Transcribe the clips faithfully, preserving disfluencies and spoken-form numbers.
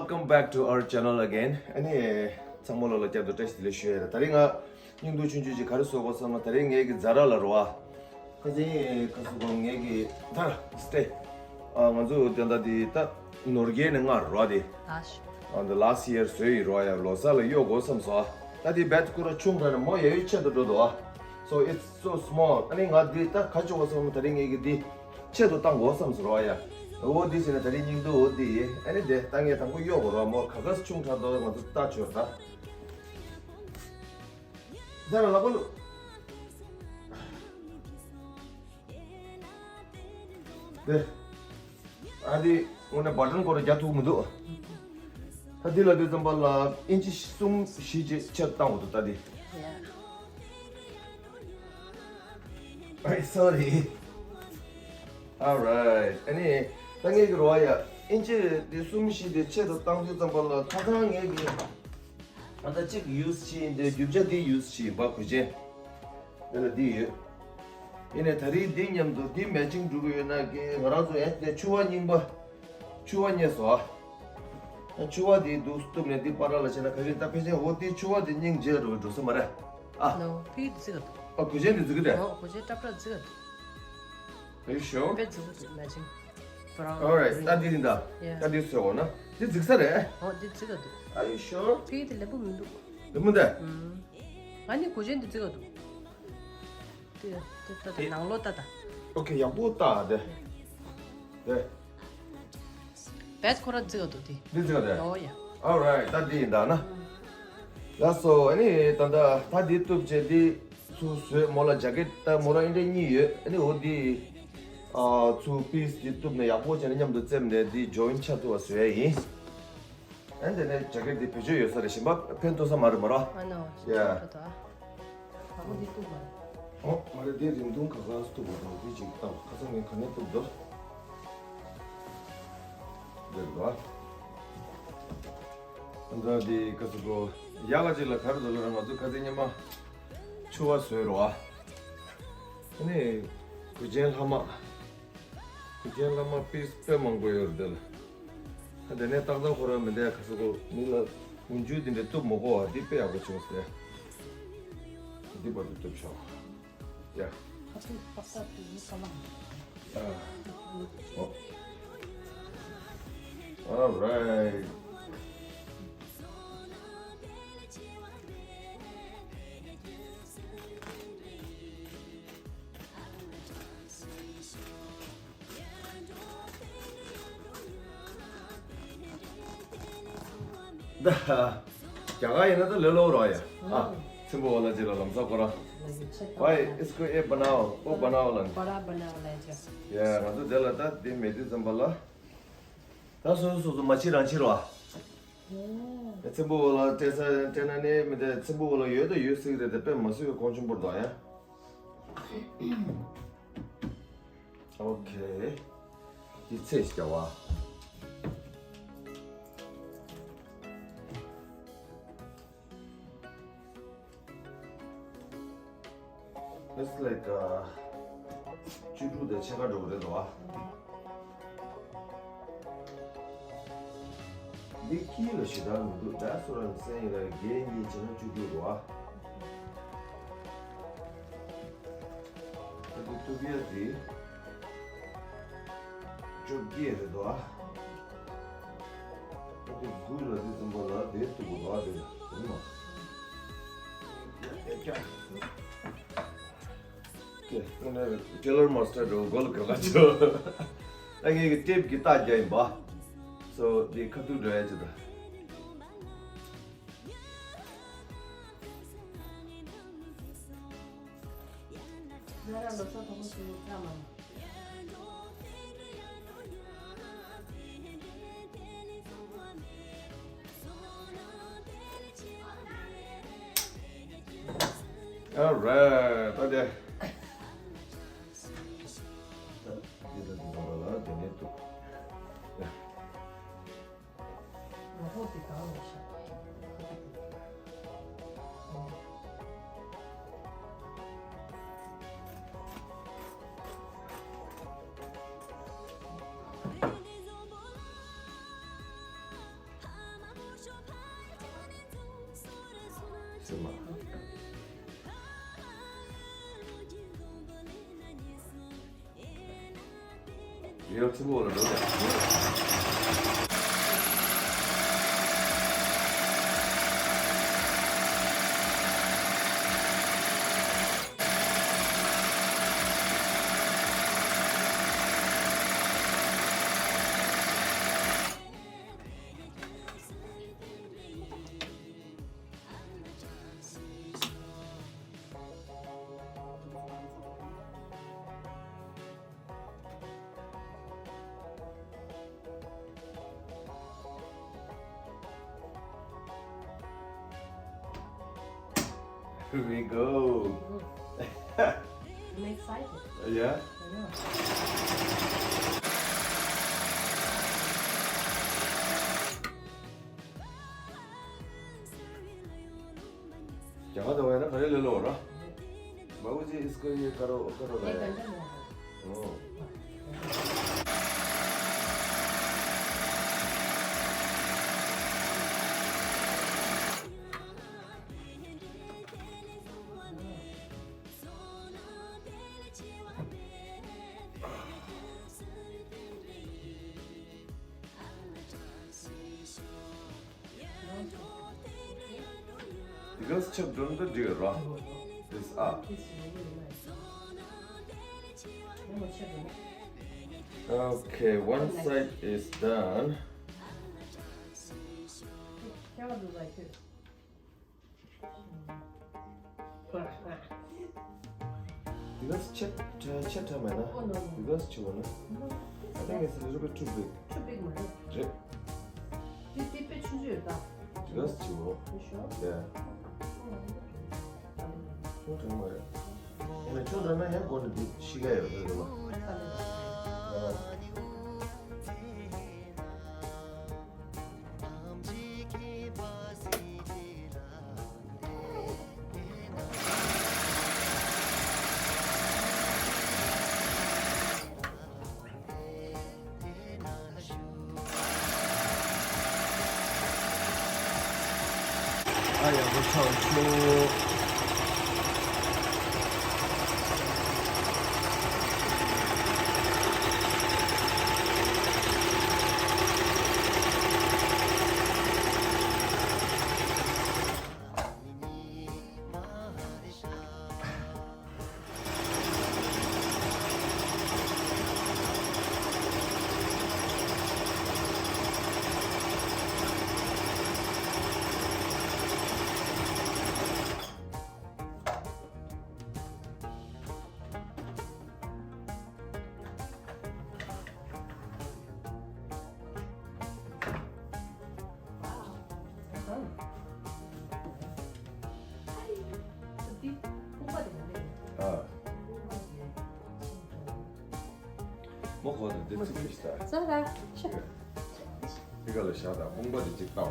Welcome back to our channel again. ཨ་ནི་ཚང་མ་ལོ་ལ་བསྐྱར་དུ་བཀྲ་ཤིས་བདེ་ལེགས་ཞུ་ཡ་རེད། ད་རིང་ང་སྙིང་སྡུག་ཆུང་ཆུང་ཅིག་ག་རེ་བཟོ་དགོས་བསམ་ན། ད་རིང་ངེད་ཀྱི་ཛ་ར་ལ་རོ་ཨ། ཁ་སང་ཁ་སང་གོང་ངེད་ཀྱི་ད་སྟེ་ཨ་ང་ཚོ་དེ་འདྲ་དེ་ད་ནོར་རྒྱས་ནས་སྔར་རོ་དེ། ཨ་ད་last year བཟོས་ཡི་རོ་ཡ། ལོ་གསར་ལ་གཡོག་དགོས་བསམ་སོ། ད་དེ་བེད་ཁོ་ར་ཆུང་དྲགས་ནས་མོ་ཡ་ཡོད་ཆེད་དུ་འགྲོ་འདུག་ཨ། So it's so small. ཨ་ནི་ང་འདི་ད་ག་བྱེད་དགོས་བསམ་ན། ད་རིང་ངེད་ཀྱི་འདི་ཆེད་དུ་བཏང་དགོས་བསམ་སོ་རོ་ཡ། འོ་འདི་བྱས་ན་ད་རིང་སྙིང་སྡུག་འོ་འདི་ཡིན། ཨ་ནི་དེ་ད་ངས་དང་པོ་གཡོག་དགོས་རོ། མོ་ག་ག་ཆུང་དྲགས་འདུག་ང་ཚོ་ལྟ་ཆོག་ད། ད་ལ་ལག་པ་བླུགས། དེ། ཨ་དེ་དངོས་གནས་བ་ཊན་སྐོར་རྒྱག་ཐུབ་མི་འདུག་ད་འདི་ལ་དེ་ཙམ་པ་ལ་ཨིན་ཅི་གསུམ་བཞི་ཅིག་ཆེད་བཏང་འོ་འདུག་ད་འདི། Yeah. Ay, sorry. Alright. ཨ་ནི་ད་ངས་ཀྱི་རོ་ཡ་ཨིན་ཅི་དེ་གསུམ་བཞི་དེ་ཆེད་དུ་བཏང་དུས་ཙམ་པ་ལ་ཁ་སང་ངས་ཀྱི་ཨ་ད་གཅིག་ཡུ་སི་བྱས་ཡིན་ཏེ་རྒྱུ་ཆ་འདི་ཡུ་སི་བྱས་ཡིན་པ་གོས་ཆེན། དེ་ལ་འདི་ཡོད། ཡིན་ནའི་ད་རེས་འདི་མཉམ་དུ་འདི་མེ་ཅིང་འགྲོ་གི་ཡོད་ན་ཀྱེ་ང་རང་ཚོ་ཡང་དེ་ཕྱུ་པ་རྙིང་པ། ཕྱུ་པ་རྙེད་སོང་ཨ། ཕྱུ་པ་འདི་འདུག་སྟོབས་ནས་འདི་པ་ར་ལ་བྱས་ན་ག་རེ་ད་ཕལ་ཆེར་འོ་འདི་ཕྱུ་པ་འདི་སྙིང་རྗེ་རུ་འགྲོ་ས་མ་རེད། ཨ། No, ཕི་ཙི་ག་འདུག་ཨ་གོས་ཆེན་འདི་ཙི་ག་དེ། ཨོ་གོས་ཆེན་ཏྲ་ཏྲ་ཙི་ག་འདུག Are you sure? དཔེ་ཙི་ག་འདུག་མེ་ཅིང་། Brown, Alright, green. ད་འདི་འདི་འདྲ། Yeah. ད་འདི་ཟེར་འོ་ན་འདི་ཙི་ག་ས་རེད། ཨོ་འདི་ཙི་ག་འདུག Are you sure? ཕི་དེ་ལེགས་པོ་མི་འདུག་ལེགས་མོ་འདི། ཨུམ། ང་ནི་གོས་ཆེན་འདི་ཙི་ག་འདུག་དེ་དེ་ལྟ་དང་ནང་ལོགས་ལྟ་དང་། Okay, ཡག་པོ་ལྟ་དེ། དེ། བེད་ཁོ་ར་ཙི་ག་འདུག་དེ། འདི་ཙི་ག་དེ། ཨོ་ཡ། Alright, ད་འདི་ཡིན་ད་ན། ལགས་སོ། ཨ་ནི་ད་ད་ད་འདི་གཏུབ་བྱས་འདི་ཚུར་བཟོས། མོ་ལ་ཇ་ཀེད་ད་མོ་ར་ཨིན་འདྲ་གཉིས་ཡོད། ཨ་ནི་འོ་འདི་ཨ་ཚུར་པིས་འདི་གཏུབ་ནས་ཡག་པོ་བྱས་ནས་མཉམ་དུ་བཙེམས་ནས་འདི་ཇོ་ཡིན་ཆ་ཐུབ་པ་བཟོ་ཡ་ཡིན། ཨན་དེ་ནས་ཇ་ཀེད་འདི་བེད་སྤྱོད་ཡོད་ས་རེད། གཞན་པ་ཕན་ཐོགས་ས་མ་རེད་མ་རོ། ཨ་ནོ། Yeah. ཞིག་ཐོག་ཐོག་ཨ། ཨོ་འདི་གཏུབ་པ་རེད། ཨོ་མ་རེད། འདི་རིང་ཐུང་ག་ག་གཏུབ་པ་དང་འདི་ཅིག་བཏང་། ཁ་སང་ངས་ག་ནས་གཏུབ་འདུག་འདིར་འདུག་ཨ། ཨ་ད་འདི་ཁ་སང་གོ་ཡག་ག་ཅིག་ལ་ག་རེ་འདུག་ལ་ང་ཚོ་ཁ་སང་སྔོན་མ་ཕྱུ་པ་བཟོས་རོ་ཨ། ཨ་ནི་གོས་ཆེན་ལྷག་མ། གོས་ཆེན་ལྷག་མ་པིས་དཔེ་མང་པོ་ཡོད་རེད་དེ་ལ། ད་དེ་ནས་ཏག་ཏག་ཁོ་རང་མི་འདྲ་ཁ་སང་གོ་མི་ལ་འུན་ཆུ་དེ་འདྲ་གཏུབ་མ་དགོས་པ་འདི་དཔེ་ཡག་པོ་བྱུང་ཟེར། འདི་བར་དུ་གཏུབ་ཤོག་ཡ། ཁ་སང་པག་ས་དེ་ཡིན་ཀ་མ། ཨ། ཨོ། Alright. ད། རྒྱ་གར་ཡིན་ན་ད་ལེ་ལོ་རོ་ཡ། ཨ། ཚིམ་པོ་བ་ལ་ཅི་ལ་ལམ་ས་ཁོ་ར། Why इसको ये बनाओ, वो बनाओ ལ། बड़ा बनाओ ले जाओ। ཡ་ང་ཚོ་དེ་ལ་ད་དེ་མེད་དུས་ཙམ་པ་ལ། ད་སོ་སོ་སོ་སོ་མ་ཕྱི་རང་ཕྱི་རོ། ཚིམ་པོ་བ་ལ་སྤྲད་ས་སྤྲད་ན་ནི་མི་དེ་ཚིམ་པོ་བ་ལ་ཡོད་དོ་ཡོད་སྲིད་རེད་དེ་དཔེ་མ་སྲིད་པའི་གོང་ཆུང་པོར་དོ་ཡ། Okay. འདི་ཚེས་བརྒྱ་བ། It's like uh, བཅུ་དྲུག་དང་ཕྱེད་ཀ་འགྲོ་གི་རེད་དོ། འདི་དཀྱིལ་ལ་ཞེ་དྲག་མི་འདུག That's what I'm saying. Like བརྒྱད་གཉིས་བྱས་ན་བཅུ་དྲུག་རེད་བ། ད་དེ་གཏུབ་ཡ་དེ་བཅོ་བརྒྱད་རེད་དོ། ད་དེ་དགུ་ལ་དེ་ཙམ་པ་ལ་དེ་གཏུབ་དགོས་རེད་བ། དེ་ལ་དེ་ནི་མ། ཀེ་ཀེ་ཀེ། ཊེ་ལར་མ་སི་ཊར་འགྲོ་གོ་ལ་ག་ལ་ཆོ། ད་ངས་ཀྱི་ཊེབ་ཀྱི་རྟགས་རྒྱག་ཡིན་པ། སོ་དེ་ཁ་ཐུག་འགྲོ་ཡ་ཅི་ད། ང་རང་ལོ་ཚོད་དོག་པོ་ཞིག་ཡོད་ཀྱང་མ། Alright, ད་དེ། ད་འདི་ལ་འདི་ལ་ལ་དེ་ནས་འདུག་ཡང་ཆུ་བོ་ལ་འགྲོ་ཡ། Here we go. I'm excited. Yeah? I know. क्या बात है ना, खड़े ले लो ना। बाबूजी, इसको ये करो, करो ना। ये यार। कंचन है। ओ। Because chip don't the deal, right? This up. Okay, one side is done. Because chip, chip time, na? Oh, no, no. Because chip, na? No. I think it's a little bit too big. Too big, man. Rip. This is too big. Because chip. You sure? Yeah. Oh, okay. ཆུང་དྲགས་མ་རེད། ཡིན་ན་ཆུང་དྲགས་ན་ཡང་སྒོ་ནས་འདི་ཤི་ག་ཡོད་རེད་པ། ཨ་ཡག་པོ་ཆགས་སོང་། ཨ། མོ་གོ་དེ་དེ་ཚིག་གི་ཤ། ཙ་ར་ཆུ། དེ་ག་ལ་ཤ་དང་དཔུང་པ་དེ་གཅིག་བཏང་།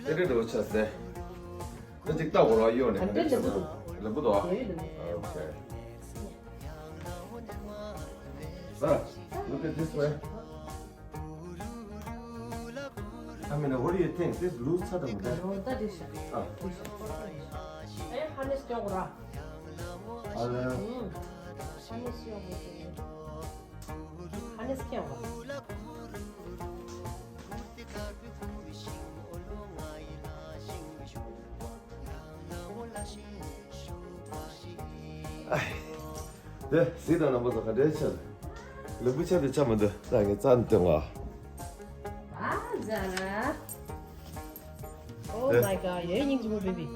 དེ་རེད་འགྲོ་ཆ་ཟེ། དེ་གཅིག་བཏང་གོ་ར་གཡོ་ནས་ག་འདྲ་ཆ་ཟེ། ལ་བུ་དོ། ཨོ་ཁེ། Sir, look at this way. I mean, what do you think? This loose ཚ་དང་འདྲ། ཨོ་ད་དེ་ཤ། ཨ། དེ་ཤ། ཨེ་ཧ་ནེ་སྐྱོ་གོ་ར། ཨ་ལ། ཧ་ནེ་སྐྱོ་གོ། ཧ་ནེ་སྐྱོ་གོ། ཨ། དེ་གཟིགས་དང་རྣམ་པ་ཚོ་ག་འདྲའི་ཆེ། ལུས་པོ་ཆེ་དེ་ཆ་མི་འདུག་ད་ངས་རྩ་ནས་སྟོན་གོ། ཨ་ཛ། Oh my god, ཡོད་སྙིང་རྗེ་མོ་བེ་བི།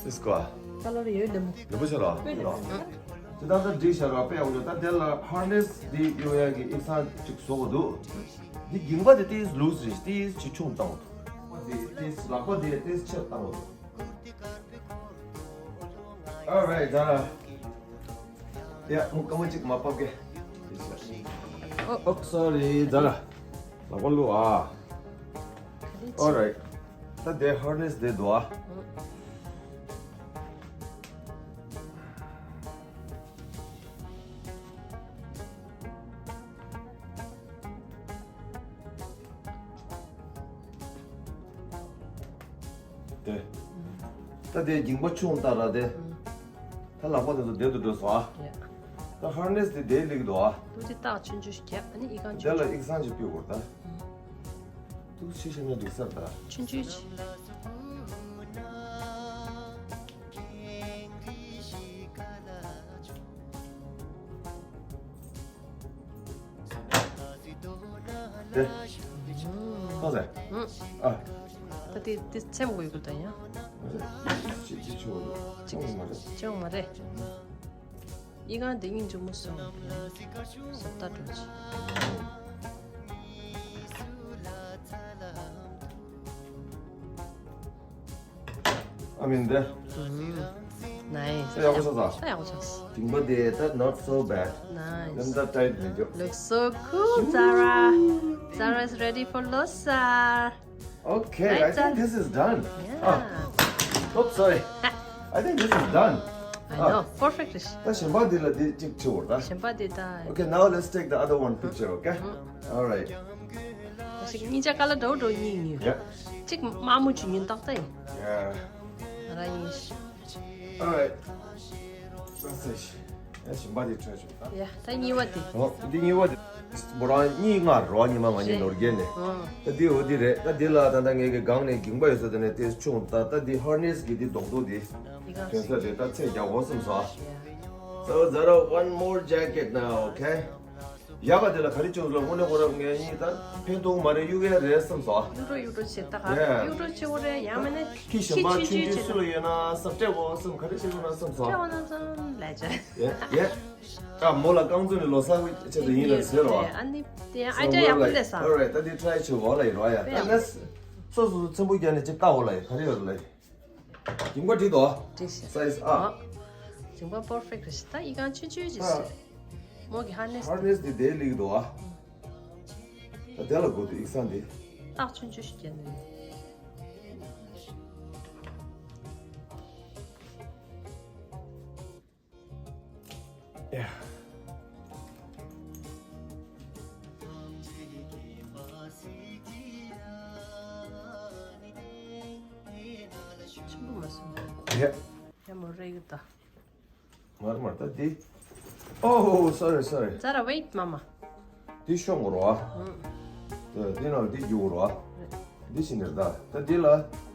This guy. ཁ་ལོ་རེ་ཡོད་ལེ་མོ། ལུས་པོ་ཆེ་ལ། དཔེ་ལེ་མོ། དེ་ད་ལྟ་འགྲིག་བཞག་ར་དཔེ་ཡག་པོ་ཡོད། ད་དེ་ལ་ཧར་ནེ་སི་འདི་གཡོ་ཡག་གི་ཨིག་སང་ཅིག་བཟོ་དགོས་འདུག་འདི་འགྱིང་པ་དེ་ཏིས་ལུས་རེད། ཏིས་ཆེ་ཆུང་བཏང་དགོས་འདུག་འདི་ཏིས་ལག་པ་དེ་ཏིས་ཆེ་བཏང་དགོས་འདུག Alright, ཛ་ར། ཡ། མུ་ཀ་མ་གཅིག་མ་ཕབ་གེ། Oh, sorry, ཛ་ར། ལག་པ་བླུགས་ཨ། Alright. ད་དེ་ཧར་ནེ་སི་དེ་འདུག་ཨ། དེ། ད་དེ་འགྱིང་པ་ཆུང་ལྟར་ར་དེ། ད་ལག་པ་དེ་ཚོ་བདེ་དུ་འགྲོ་སོང་ཨ། ད་ཧར་ནེས་དེ་དེ་ལེགས་འདུག་ཨ། ཏུ་ཏི་ཏག་ཆུང་ཆུང་ཞིག་རྒྱབ། ཨ་ནི་ཨི་ཁང་དེ་ཆུང་ལ་ཆུང་ཨིག་སང་ཅིག་ཕུལ་དགོས་ད། ཏུ་ཆི་ཤེས་ན་འགྲིག་ས་ད། ཆུང་ཆུང་ཞིག་དེ། ཐོག་ཟེ། ཨ། ད་དེ་དེ་ཚེམ་དགོས་ཡོད་ད་ཡ། ཅི་ཅི་ཆུ་བོ་ཆུང་མ་རེད། ཅི་ཡང་མ་རེད། ཨི་ཁང་དེ་སྙིང་རྗེ་མོ་སོང་། བཟོ་ལྟ་འགྲོ་ཆེ། ཨ་མིན་དེ། Nice. ཡག་པོ་ཆགས་ས། ད་ཡག་པོ་ཆགས་སོང་། དིང་པ་དེ་ད་not so bad. Nice. ལམ་ད་tight མི་འཇོག Looks so cool, Zara. Zara is ready for Losar. Okay, I Right, think done. This is done. Yeah. Ah. Oops, sorry. I think this is done. I know. Perfect. ད་གཞན་པ་འདི་ལ་འདི་གཅིག་ཁྲིད་འོར་ད། གཞན་པ་འདི་ད། Okay, now let's take the other one picture, okay? All right. ཞིག་གཉིས་ཆ་ཀ་ལ་འདྲ་འདྲ་གཉིས་གཉིས། Yeah. གཅིག་དམར་མོ་ཆུ་ཉུན་ཏག་ཏག་ཡིན། Yeah. ང་རང་ཡིན། All right. That's it. ཡ་གཞན་པ་འདི་try ཆོག་ད། ཡ་ད་གཉིས་པ་དེ། ཨོ། འདི་གཉིས་པ་འདི། འོ་རང་གཉིས་ལྔ་རོ་ཉི་མ་ང་གཉིས་ནོར་རྒྱལ་ནས། ཨོ། ད་འདི་འོ་འདི་རེད། ད་འདི་ལ་ད་ད་ངས་གི་སྒང་ནས་འགྱིང་པ་ཡོད་ས་དེ་ནས་དེ་ཆུང་ད་ད་འདི་ཧར་ནེས་གི་འདི་རྡོག་རྡོག་འདི། འདི་ག་དོན་ས་དེ་ད་ཚད་རྒྱག་འོ་བསམ་སོ། ཡ། So Zara, one more jacket now, okay? ཡག་ག་དེ་ལ་ག་རེ་བྱུང་ལ་དངོས་གནས་ཁོ་ར་ངས་གཉིས་ད་ཕན་ཐོགས་མ་རེད། གཡུག་ཡ་རེད་བསམ་སོ། གཡུག་འགྲོ་གཡུག་འགྲོ་བྱེད་ད་ག Yeah. གཡུག་འགྲོ་བྱེད་འོ་རེད། ཡང་མིན་ན་ཁྱི་གཞན་པ་ཆུང་ཆུང་སུ་ལ་ཡོད་ན་སབ་སྤྲད་འོ་བསམ་ག་རེ་བྱེད་དགོས་ན་བསམ་སོ། ཁྱེད་འོ་ན་ཙམ་ལས་བྱ། Yeah, yeah. ད་མོ་ལ་རྐང་བཙུགས་ནས་ལོ་གསར་གྱི་ཆེད་དུ་ཡིན་ལ་ཟེར་རོ། ཨ་ནི་དེ་ཡང་ཨ་ཅག་ཡག་པོ་སླེབས་སོང་། All right, ད་འདི་try བྱེད་འོ་ལ་ཡིན་རོ་ཡ། ད་ལས་སོ་སོ་ཚེམ་བུ་རྒྱག་ནས་ཅིག་ལྟ་འོ་ལ་ཡིན། ག་རེ་ཡོད་རེད་ལ་ཡིན། གྱིང་པ་འགྲིག་དོ། འགྲིག་ཤག Size up. གྱིང་པ་perfect རེད་ཤག་ད་ཨི་ཁང་ཆུང་ཆུང་ཅིག་ཨ། མོ་གི་ཧར་ནེས། ཧར་ནེས་དེ་དེ་ལེགས་འདུག་ཨ། ད་དེ་ལ་དགོས་འདུག་ཨིག་སང་དེ། ཏག་ཆུང་ཆུང་ཞིག་རྒྱག་ནས། Yeah. ཆུང་མ་སོང་། Yeah. ཡ་མོ་རེ་གི་ད། མར་མར་ད་འདི། Oh, sorry, sorry. Zara, wait, mama. འདི་ཤོང་གོ་རོ་ཨ། འདི་ནང་འདི་རྒྱུ་གོ་རོ་ཨ། འདི་ཤི་ནེར་ད། ད་འདི་ལ།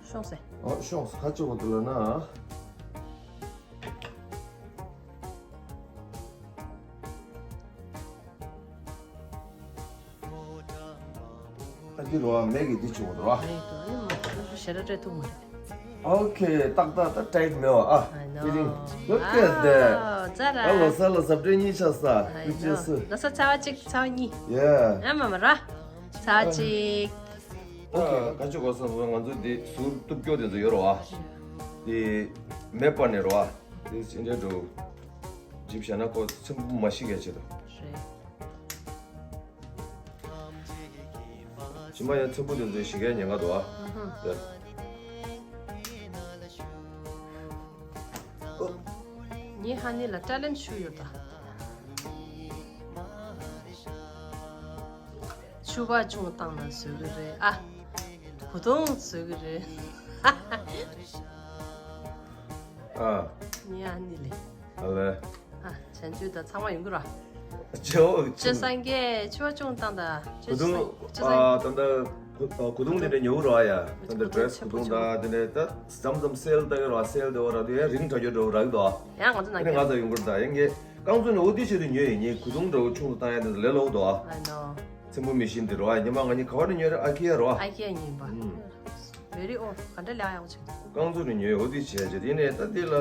ཤོང་སེ། ཨོ་ཤོང་ཁ་ཅིག་གོ་འདི་ལ་ན། ད་འདི་རོ་ཨ་མེ་གི་འདི་ཆུ་གོ་རོ་ཨ། མེ་གི་ཨ་ནི་མ་ཞེ་ར་སྤྲད་ཐུབ་མ་རེད། Okay, ཏག་ཏག་ད་tight མེད་བ་ཨ། I know. Fitting. Look at that. Zara. ཨ་ལོ་ས་ལོ་ཟབ་གྲས་གཉིས་ཆགས་ས། I know. ལོ་ས་ཚ་བ་གཅིག་ཚ་བ་གཉིས། Yeah. ཨ་མ་མ་ར། ཚ་བ་གཅིག་ད་ག་ཅི་གོ་ས་ང་ཚོ་འདི་ཟུར་གཏུབ་སྐྱོ་དེ་ཚོ་ཡོད་རོ་ཨ། དེ་མེ་པ་ནས་རོ་ཨ། དེ་ཅི་འདྲ་འགྲོ། ཇིབ་བྱས་ན་ཁོ་ཚེམ་བུ་མ་ཤི་ག་ཆེ་དོ། རེད། ཇི་མ་ཡང་ཚེམ་བུ་དེ་ཚོ་ཤི་གའི་ཉེན་ཁ་འདུག་ཨ། དེ། ངའི་ཧ་ནི་ལ་ཊེ་ལེན་ཊི་ཤུ་ཡོད་ད། ཕྱུ་པ་ཆུང་བཏང་ན་བཟོ་གི་རེད་ཨ། གོས་ཐུང་བཟོ་གི་རེད། ཨ། ངའི་ཧ་ནི་ལས། ཨ་ལེ། ཨ། བྱང་ཆུབ་དང་ཚང་མ་ཡོང་གི་ར། ཇོ། ཅོ་སངས་རྒྱས་ཕྱུ་པ་ཆུང་བཏང་ད། ཅོ་གོས་ཐུང་སངས་ཅོ་སངས་ཨ་ད་ད་གོས་ཐུང་དེ་འདྲ་ཉོ་གི་རོ་ཨ་ཡ། ད་ད་ཌི་རེ་སི་གོས་ཐུང་ད་དེ་འདྲ་ད་ཙམ་ཙམ་སེལ་ལྟ་གི་རོ་ཨ། སེལ་དེ་བ་ར་དེ་ཡ་རིང་དྲག་རྒྱུ་འགྲོ་རག་དོ། ཡང་ང་ཚོ་ནང་དེ་ནས་ང་ཚོ་ཡོང་གི་ར་ད་ཡང་ངས་རྐང་བཙུགས་ནས་འོ་དེ་ཆེད་དུ་ཉོས་ཡིན། ངས་གོས་ཐུང་འདྲ་བོ་ཆུང་དུ་བཏང་ཡ་དེ་ལས་ལོག་དོ། I know. ཚེམ་བུ་མི་ཤིན་དེ་རོ་ཨ། ཉི་མ་ང་གཉིས་ག་བ་ནས་ཉོས་རེད། ཨ་ཁི་ཡ་རོ་ཨ། ཨ་ཁི་ཡ་ཉིན་པ། Very old. ག་འདྲ་ལས་ཡག་པོ་ཆགས། རྐང་བཙུགས་ནས་ཉོས་འོ་དེ་བྱས་རྗེས་དེ་ནས་ད་དེ་ལ།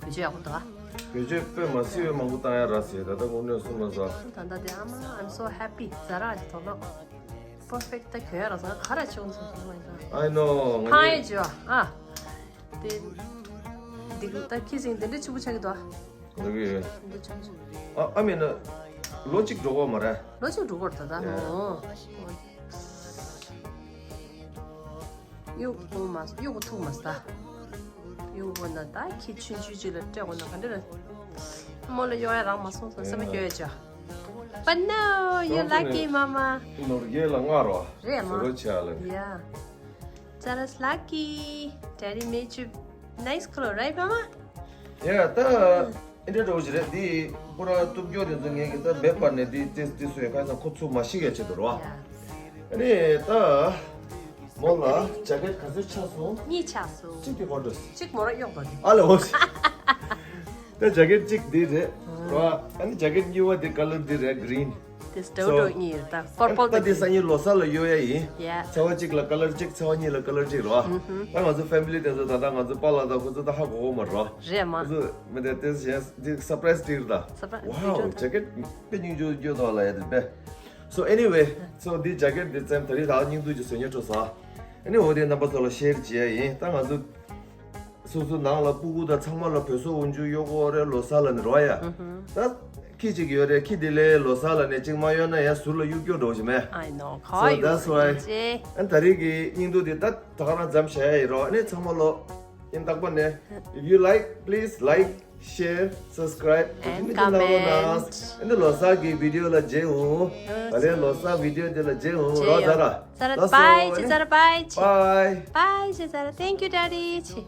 བེད་སྤྱོད་ཡག་པོ་འདུག་ཨ། བེད་སྤྱོད་དཔེ་མ་སྲིད་པའི་མང་པོ་བཏང་ཡ་ར་ཟེར། ད་ལྟ་དངོས་གནས་གསུངས་ན་ས། ད་ལྟ་དེ་ཨ་མ། I'm so happy. Zara གི་དོ་ལོ། Perfect. ད་གྱོད་ཡ་ར་ས་ག་ར་ཆུང་ཆུང་ཆུང་མ་ཡིན་ད། I know. ཕང་ཡ་ཇོ་ཨ། དེ། འདི་གི་ད་ཁི་ཟིང་དེ་འདྲ་ཆུ་བོ་ཆགས་ཀྱི་འདུག་ཨ། འདི་གི། འདི་ཆུང་ཆུང་། ཨ་ཨ་མེད་ན། ལོ་གཅིག་འགྲོ་གོ་མ་རེད། ལོ་གཅིག་འགྲོ་གོ་རེད་ད་ད་མོ། གཡུག་ཐུབ་མ་གཡུག་ཐུབ་མ་ས། གཡུག་དགོས་ན་ད་ཁྱི་ཆུང་ཆུང་ཅིག་ལ་སྤྲད་དགོས་ན་ག་འདྲ་རེད། མོ་ལ་གཡོག་ཡ་རག་མ་སོང་ས་སེམས་པ་སྐྱོ་ཡ་ཅོ། But no, you lucky, mama. ནོར་རྒྱས་ལ་ང་རོ། རེད་མ། ཟེར་རོ་ཆ་ལ། Yeah. Zara's lucky. Daddy made you nice clothes, right, mama? Yeah, ད་ཨེ་འདྲ་འདྲ་བོ་ཞིག་རེད་འདི། པུ་ར་སྟོབས་འབྱོར་དེ་ཚོ་ངས་ཀྱི་ད་མེད་པར་ནས་དེ་ཏེས་ཏེས་སུ་ཡོད་ཁ་སང་ཁོ་ཚུགས་མ་ཤི་ག་ཆེད་དུ་རོ། ཡ། ཨ་ནི་ད་མོ་ལ་ཇ་ཀེད་ག་ཚོད་ཆགས་སོང་། གཉིས་ཆགས་སོང་། གཅིག་དེ་ཁོ་འགྲོ། གཅིག་མོ་ར་གཡོག་པ་དེ། ཨ་ལེ་འོ། ད་ཇ་ཀེད་གཅིག་དེ་རེད་རོ། ཨ་ནི་ཇ་ཀེད་གཉིས་པ་དེ་ཀ་ལར་དེ་རེད། གི་རིན། དེ་སྟོད་སོ་འགྲོ་གཉིས་རེད་ད། པར་པལ་ད་དེ་སང་ཉིན་ལོ་གསར་ལ་གཡོག་ཡ་ཡིན། ཡ། ཚེས་པ་གཅིག་ལ་ཀ་ལར་གཅིག་ཚེས་པ་གཉིས་ལ་ཀ་ལར་གཅིག་རོ། ད་ང་ཚོ་ཕེ་མི་ལི་དེ་ཚོ་ད་ལྟ་ང་ཚོ་པཱ་ལགས་དང་ཁོ་ཚོ་ད་ཧ་གོ་གོ་མ་རོ། རེད་མ། ཁོ་ཚོ་མི་དེ་དེ་གཞན་དེ་སར་པ་རའི་སི་སྟེར་ད། སར་པ་རའི་སི་ཝའོ་སྟེར་ད། ཇ་ཀེད་དཔེ་སྙིང་རྗེ་སྐྱོ་དོ་ལ་ཡ་དེ་པེ། So anyway, so this jacket this time ད་རེས་ད་སྙིང་སྡུག་ཅིག་བཟོས་ཉེ་འགྲོ་སོང་། Anyway འོ་དེ་རྣམ་པ་ཚོ་ལ་ཤེར་བྱེད་ཡ་ཡིན། ད་ང་ཚོ་སོ་སོ་ནང་ལ་སྤུ་གུ་དང་ཚང་མ་ལ་བོད་སོག་འོག་འཇུག་གཡོག་གོ་རེ་ལོ་གསར་ལ་ནི་རོ་ཡ། ད་ཁྱི་གཅིག་ཡོད་རེད། ཁྱི་དེ་ལས་ལོ་གསར་ལ་ནས་གཅིག་མ་གཡོག་ན་ཡ་ཟུར་ལ་གཡུག་སྐྱོ་འགྲོ་ཞིག་མེད། I know. So that's why. ཨན་ད་རེས་ཀྱི་སྙིང་སྡུག་དེ་ད་ད་ག་རང་མཚམས་བཞག་ཡ་ཡིན་རོ། ཨ་ནི་ཚང་མ་ལོ་ཡིན་རྟག་པ་ནས། If you like, please like, share, subscribe. And comment. ཨ་ནི་ལོ་གསར་གྱི་བི་ཌི་ཡོ་ལ་མཇལ་འོང་། ད་ལན་ལོ་གསར་བི་ཌི་ཡོ་དེ་ལ་མཇལ་འོང་རོ། ཛ་ར། ཛ་ར་bye ཅི། ཛ་ར་bye ཅི། Bye. Bye ཅི། ཛ་ར། Thank you daddy ཅི།